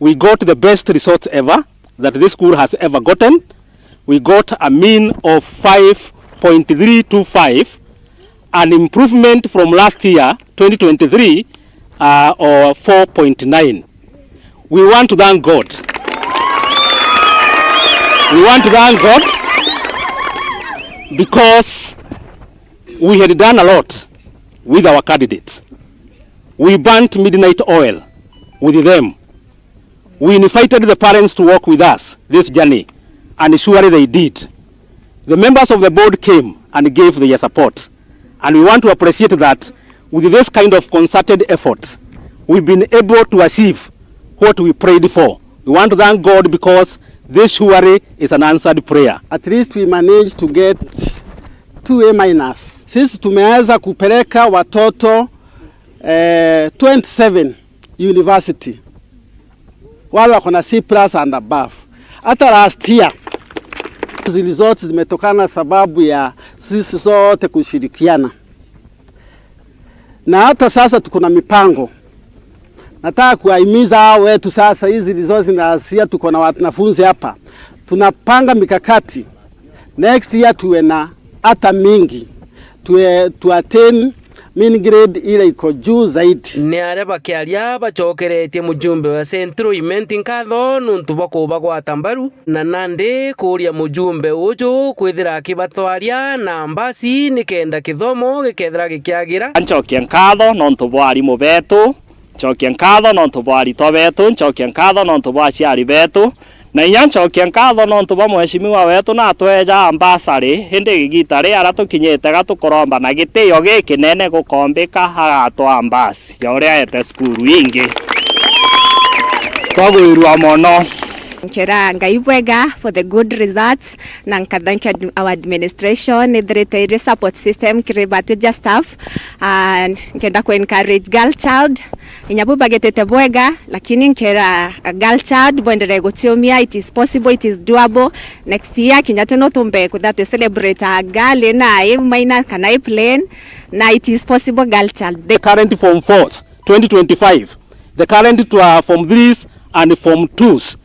we got the best results ever that this school has ever gotten. We got a mean of five point three two five, an improvement from last year, twenty twenty-three, uh, or four point nine. We want to thank God. We want to thank God because we had done a lot with our candidates. We burnt midnight oil with them. We invited the parents to walk with us this journey, and surely they did. The members of the board came and gave their support, and we want to appreciate that with this kind of concerted effort, we've been able to achieve what we prayed for. We want to thank God because this surely is an answered prayer. At least we managed to get two A minus. Sisi tumeweza kupeleka watoto, eh, twenty-seven university, wale wako na C plus and above. Hata last year, hizi results zimetokana sababu ya sisi sote kushirikiana, na hata sasa tuko na mipango. Nataka kuwahimiza hao wetu sasa, hizi results na last year tuko na wanafunzi hapa, tunapanga mikakati next year tuwe na hata mingi, tuwe, tu attain mean grade ile iko juu zaidi. Ni aria bakiaria bacokeretie mujumbe wa Central Imenti nkatho nuntu bwa kubagwata mbaru, na nandi kuuria mujumbe uju kwithira akibatwaria na mbasi nikenda kithomo gikethira gikiagira. Ncokie nkatho nontu bwa arimu betu, ncokie nkatho nontu bwa aritwa betu, ncokie nkatho nontu bwa aciari betu, na inya ncokie nkatho nontu bwa mheshimiwa wetu natweja ambasari, indi igita ri aria tukinyite ga tukuromba na gitio gikinene gukombika agatwa ambasi ya uria aete cukuru ingi. Twagwirua mono. Nkera Ngai bwega for the good results, na nkathankia ad-, our administration, ithirite iri support system kiri batwija staff. Ah, nkenda ku encourage girl child, inya bu bagitite bwega, lakini nkera a girl child bwenderee guciumia, it is possible, it is doable. Next year, kinya tu no tumbe ku that celebrate a girl ina i minor kana i plain, na it is possible, girl child. The current form fours, twenty twenty-five, the current to, uh, form threes and form twos,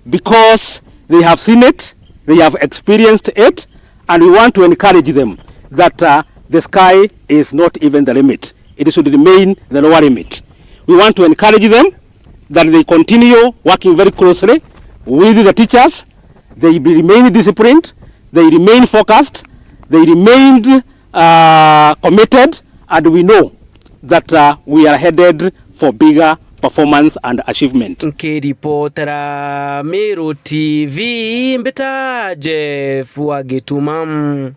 because they have seen it, they have experienced it, and we want to encourage them that, uh, the sky is not even the limit. It should remain the lower limit. We want to encourage them that they continue working very closely with the teachers, they be, remain disciplined, they remain focused, they remained, uh, committed, and we know that, uh, we are headed for bigger performance and achievement. Nkiripotera Meru T V, mbita Jeff wa Gituma.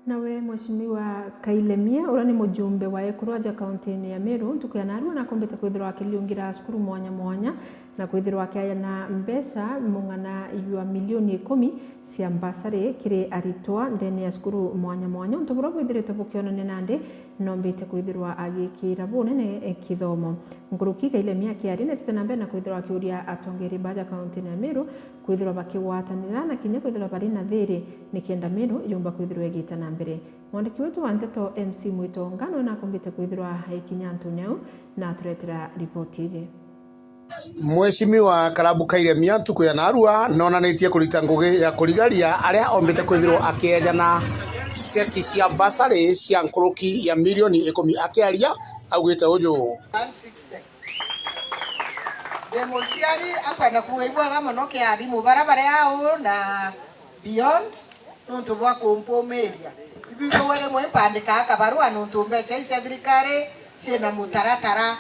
Nawe Mheshimiwa Kailemia, uria ni mujumbe wa ekuru aja kauntini ya Meru, ntuku ya narua nakumbite kwithirwa akiliungira cukuru mwanya mwanya na kwithirwa akiayana mbeca mung'ana jwa milioni ikumi cia mbasari kiri aritwa ndene ya cukuru mwanya mwanya, untu buria bwithiritwe bukionania nandi nombite kwithirwa agikira bunene kithomo. Nkuruki Kailemia akiaria netite na mbere na kwithirwa akiuria atongeri baja kauntini ya Meru kwithirwa bakigwatanira na kinya kwithirwa bari na thiri, nikenda Meru yumba kwithirwa igita na mbere. Mwandiki wetu wa nteto M C Mwitonga niwe nakumbite kwithirwa aikinya antune au na aturetera ripoti iji. Mheshimiwa Karabu Kairemia ntuku ya narua nonanitie kurita ngugi ya kurigaria aria ombite kwithirwa akiejana ceki cia mbasari cia nkuruki ya milioni ikumi. Akiaria augite uju. One sixty. Ndi muciari akwenda kuigua mono kia arimu bara bari au na beyond, nontu bwa kumpumiria. Ibigagua rimwe mpandikaa kabarua nontu mbeca ici cia thirikari ciina mutaratara.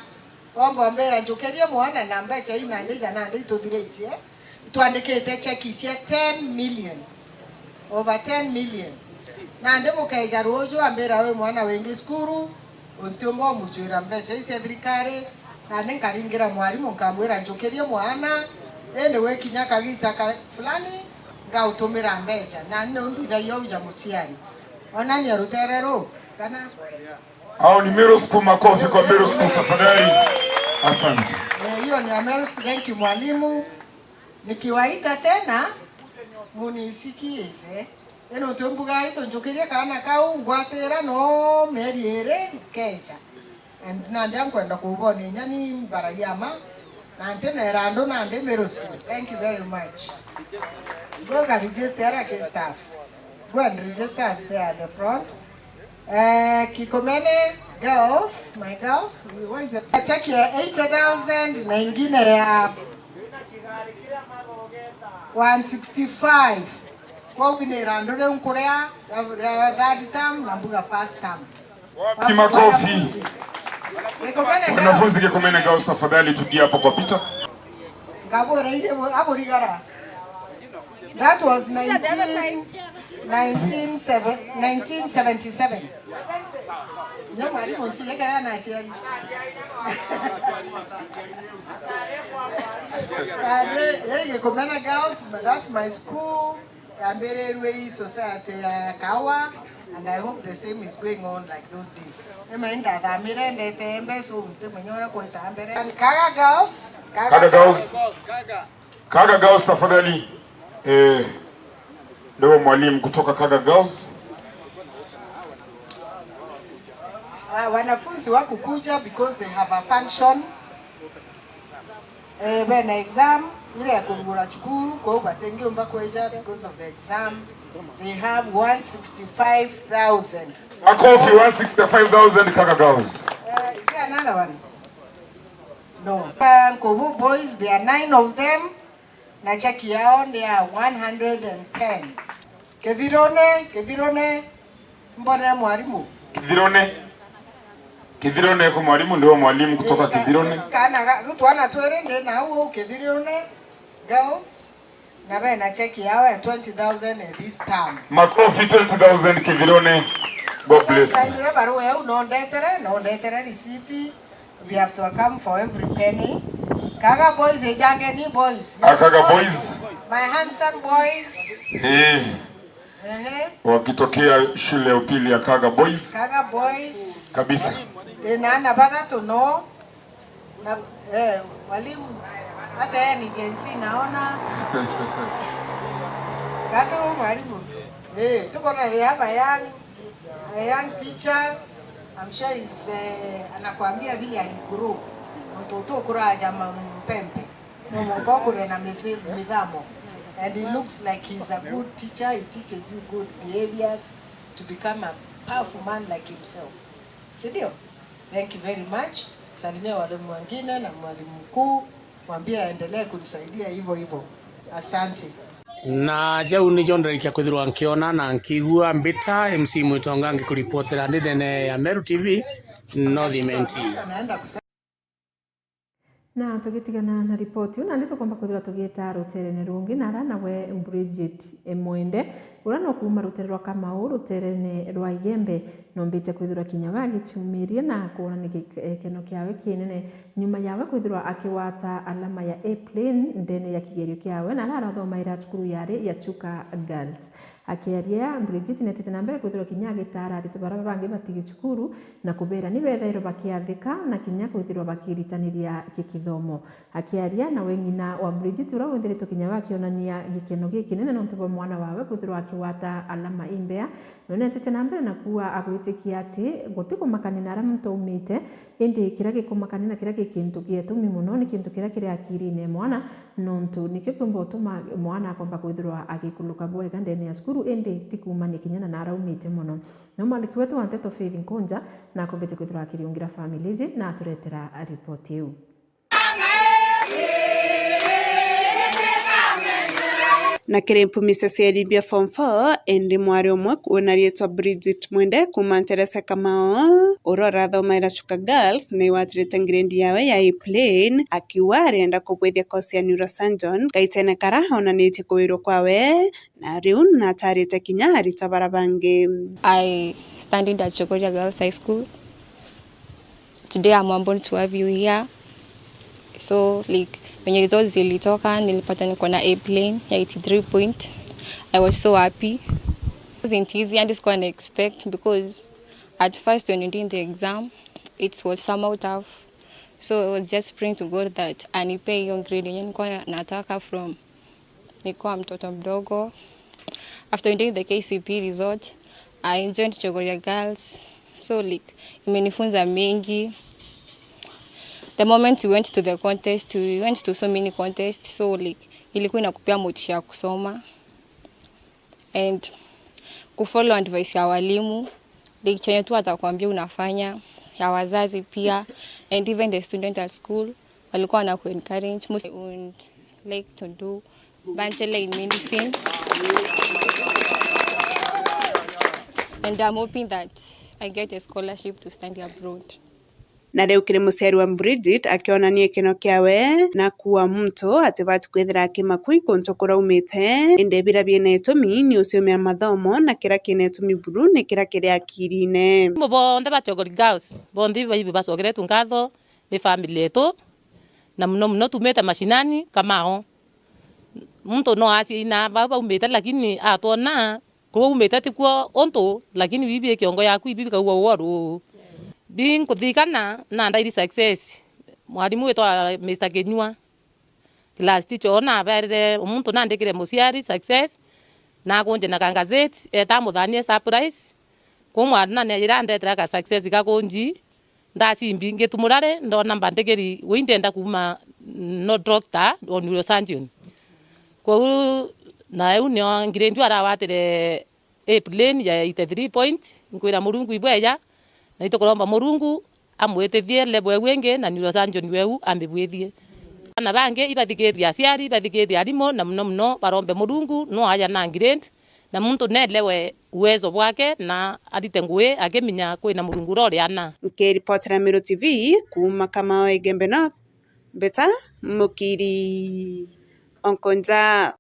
Ongo mbira njukirie mwana na mbeca ii nandi ija nandi ituthiritie, itwandikite cheki cia ten million, over ten million. Nandi gukeja ruuju ambira wi mwana wingi cukuru, untiumba umucwira mbeca ii cia thirikari, nandi nkaringira mwarimu nkamwira njukirie mwana, indi gwikinya kagita ka fulani ngautumira mbeca, nandi niu nthithagia uu ja muciari. Onania rutere ruu, kana Hao ni Meru School, makofi kwa Meru School tafadhali. Asante. Eh, hiyo ni ya Meru School. Thank you, mwalimu. Nikiwaita tena, munisikize. Ino tu mbuga itu njukirie kaana kau, ngwatira no mieri iri nkeja. And nandi nkwenda kubonia inya ni mbara ya ma, na ntina irandu nandi Meru School. Thank you very much. Go ka register ara ki staff. Go and register there at the front. Eh, Kikomene girls, my girls, what is it? Cheki ya eighty thousand na ingine ya one sixty-five. Kwou ni irandu riu nkuria ya, ya third term na mbuga first term. Wapi makofi? Kikomene girls. Wanafunzi Kikomene girls, tafadhali tulia hapo kwa picha. Ngagwira iri aburigara. That was nineteen, nineteen, nineteen seventy-seven. Nya mwarimu ntiye kana naciari. Ande, yeye Kikomene girls, but that's my school. Yambirirwe ii society ya Kawa, and I hope the same is going on like those days. Ni mai ndathamire ndete mbeca, ntimenya uria kwita mbere. Kaga girls, Kaga girls. Kaga girls, tafadhali. Eh, ndio mwalimu kutoka Kaga Girls. Ah, wanafunzi wakukuja because they have a function. Eh, bena exam, ile ya kurugura cukuru, kwou batingiumba kweja because of the exam. They have one sixty-five thousand. Makofi, one sixty-five thousand, Kaga Girls. Eh, is there another one? No. Uh, Nkobu boys, there are nine of them. Na cheki yao ni ya one hundred and ten. Kithirone, Kithirone, mbone mwarimu. Kithirone. Kithirone kwa mwalimu, ndio mwalimu kutoka Kithirone. Kana ga-, twana twiri ndi nau Kithirone girls. Na bena cheki yao ya twenty thousand this term. Makofi, twenty thousand Kithirone. God bless you. Nandire barua yau, no ndetere, no ndetere risiti. We have to account for every penny. Kaga boys, ejangeni boys. Akaga boys. My handsome boys. Eh. Ehe. Wakitokea shule ya upili ya Kaga Boys. Kaga boys. Kabisa. Ina ana bathatu no. Na, eh, mwalimu, hata yeye ni Gen Z naona. Hata huyu mwalimu. Eh, tuko na the other young, a young teacher. I'm sure is, eh, anakuambia vile aligrow. Mtoto kuraja ma-, mpempe. No mwanka ukure na mithi-, mithamo. And he looks like he's a good teacher. He teaches you good behaviors to become a powerful man like himself. Si ndio? Thank you very much. Salimia walimu wengine na mwalimu mkuu, mwambie aendelee kunisaidia hivyo hivyo. Asante. Na jau nijo ndarikia kwithirwa nkiona na nkigua mbita M C Mwitonga ngikuripotera ndi ndene ya Meru T V, North Imenti. Naenda kusa- Na tugitigana na ripoti iu, nandi tukomba kwithirwa tugiita ruterene rungi, na ara nawe Bridget Mwende, Uria no kuuma rutere rwa Kamau, ruterene rwa Igembe, noombite kwithirwa kinya we agiciumirie na kwonania gikeno kiawe kinene nyuma yawe kwithirwa akigwata alama ya A plain ndene ya kigerio kiawe, na aria arathomaira cukuru yari ya Chuka Girls. Akiaria, Bridget neetite na mbere kwithirwa kinya agitaara aritwa baria bangi batigi cukuru na kubeera ni bethairwe bakiathika na kinya kwithirwa bakiritaniria gikithomo. Akiaria nawe ng'ina wa Bridget, uria withiritwe kinya we akionania gikeno gikinene nontu bwa mwana wawe kwithirwa akigwata alama imbea, nonetete na mbere na kuuga agwitikia ati guti kumakania na aria muntu aumite, indi kiria gikumakania na kiria gi kintu gietumi mono ni kintu kiria kiri akirine ya mwana, nontu nikio kiumba utuma mwana akomba kwithirwa agikuluka bwega ndene ya cukuru, indi ti kuumania kinya na naria aumite mono. No mwandiki wetu wa nteto Faith Nkunja nakombite kwithirwa akiriungira families na aturetera ripoti iu. Na kiri mpumi cia ciari bia form four, indi mwari umwe wina riitwa Bridget Mwende kuuma Nteresa Kamao, uria urathomaira Chuka Girls, ni watirite grade yawe ya A plain, akiuga arienda kubwithia course ya neurosurgeon, gaitene kara onanitie kuwirwa kwawe, na riu natarite kinya aritwa bara bangi. I studied at Chogoria Girls High School. Today I'm humbled to have you here. So, like, when your results zilitoka, nilipata niko na A plain ya eighty-three point. I was so happy. It wasn't easy, and sikuwa na expect because at first when you're doing the exam, it was somehow tough. So I was just praying to God that anipe hiyo grade yenye nilikuwa nataka from nikiwa mtoto mdogo. After doing the K C P E result, I joined Chogoria Girls. So, like, imenifunza mengi. The moment we went to the contest, we went to so many contests. So, like, ilikuwa inakupea motisha ya kusoma and kufollow advice ya walimu. Like, chenye tu atakwambia unafanya, ya wazazi pia, and even the student at school walikuwa wanakuencourage. Most I would like to do bachelor in medicine. And I'm hoping that I get a scholarship to study abroad. Na riu kiri muciari wa Bridget akionania gikeno kiawe na kuua muntu atibati kwithira akimakua i kuntu kuria aumite, indi biria biina itumi ni uciumia mathomo na kiria kiina itumi buru ni kiria kiri akirine. Bo bonthe ba Chogoria Girls, bonthe iba ibu bacokeretwe nkatho ni family yetu, na muno muno tumite mashinani Kamao. Muntu no aciaina bau baumite, lakini atwona kuu umite tikuo untu, lakini bibi kiongo yaku ibi bikaua uoru. Bi nkuthikana na ndairi success. Mwarimu witwa Mister Kinyua, class teacher, ona aberire muntu nandikire muciari success, na akunje na ka gazette, eta muthanie surprise. Kuu mwana nejira andetera ka success gakunji, ndacimbi ngitumura ri, ndona mbandikiri wi ndenda kuuma no doctor o neurosurgeon. Kwou na eu nio ngirindi arawatire A plain ya eighty-three point, nkwira Murungu ibweja, na itukuromba Murungu amwitithie level eu ingi na neurosurgeon weu ambibwithie. Ana bangi ibathikirie aciari, ibathikirie arimu, na muno muno barombe Murungu no aja na grade, na muntu neelewe uwezo bwake na arite ngugi akimenya kwina Murungu uria uri ana. Nkiripotera Meru T V kuuma Kamao Igembe North, Mbeta Mukiri Onkonja.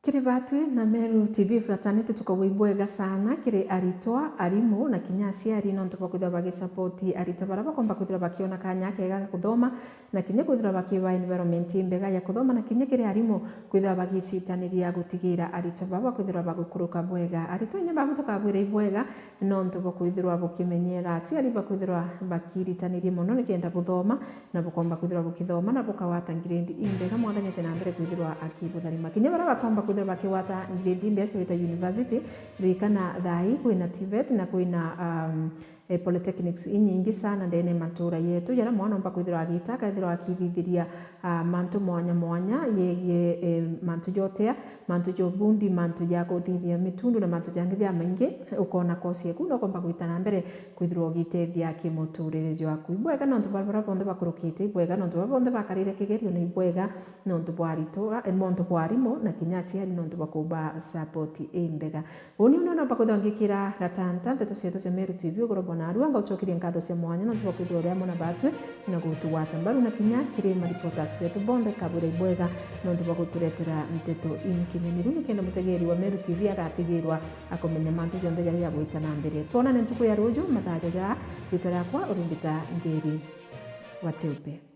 Kiri batwi na Meru T V furatanite tukauga ibwega sana kiri aritwa, arimu na kinya aciari nontu bwa kwithirwa bagisapoti aritwa baria bakomba kwithirwa bakiona kanya kega ga kuthoma na kinya kwithirwa bakiba environment imbega ya kuthoma na kinya kiri arimu kwithirwa bagicitaniria gutigira aritwa baba kwithirwa bagukuruka bwega. Aritwa inya babu tukabwira ibwega nontu bwa kwithirwa bukimenyera aciari bakwithirwa bakiritaniria mono nikenda buthoma na bukomba kwithirwa bukithoma na bukawata grade imbega mwathani ati na mbere kwithirwa akibutharima. Kinya baria batomba kwithirwa bakigwata grade imbega cia gwita university, ririkana thaa ii kwina TVET na kwina, um, eh, polytechnics inyingi sana ndene ya matura yetu, jaria mwana omba kwithirwa agita, akethirwa akithithiria, ah, mantu mwanya mwanya yegie, eh, mantu jotea, mantu ja ubundi, mantu ja kuthithia mitundu na mantu jangi jamaingi. Ukona course yeku na ukomba gwita na mbere kwithirwa ugitethia kimuturire jwaku. Ibwega nontu bwa baria bonthe bakurukite, ibwega nontu bwa bonthe bakarire kigerio, na ibwega nontu bwa aritwa, eh, nontu bwa arimu na kinya aciari nontu bwa kuba support imbega. Uni uni nomba kwithirwa ngikira gatanta nteto cietu cia Meru T V uguru bwa Narua ngaucokeria nkatho cia mwanya nontu bwa kwithirwa uri amwe na batwi na gutugwata mbaru, na kinya kiri ma reporters betu bonthe, kabwira ibwega nontu bwa guturetera nteto inkinyaniru, nikenda mutegeri wa Meru T V agatigirwa akumenya mantu jonthe jaria jagwita na mbere. Twonane ntuku ya ruju mathaa jaja. Rita riakwa urimbita Njeri wa Cheupe.